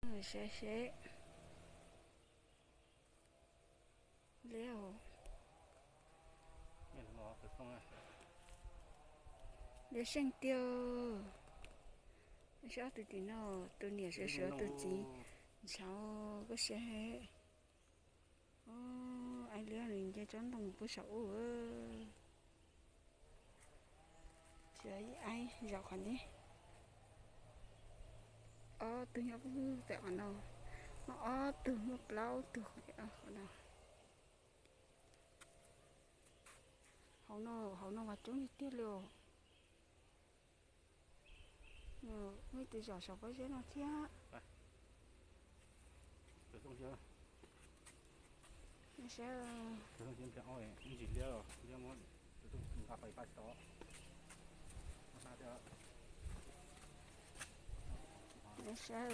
Seb seb. Liab, liab seej tiag. Seb ob tug tim no, tus niam sawv sawv tus txiv ntshauv koj seb. Aib liab nws nce tsob ntoo pub saum ub. Tsis, aib zaum qhov ntej. Ob tug nyob pem qhov no, muaj ob tug, muaj plaub tug qhov no. Hauv no, hauv no mas coob tiag tiag li os. Muaj ib tug zaum saum pob zeb no thiab. Saib, saib,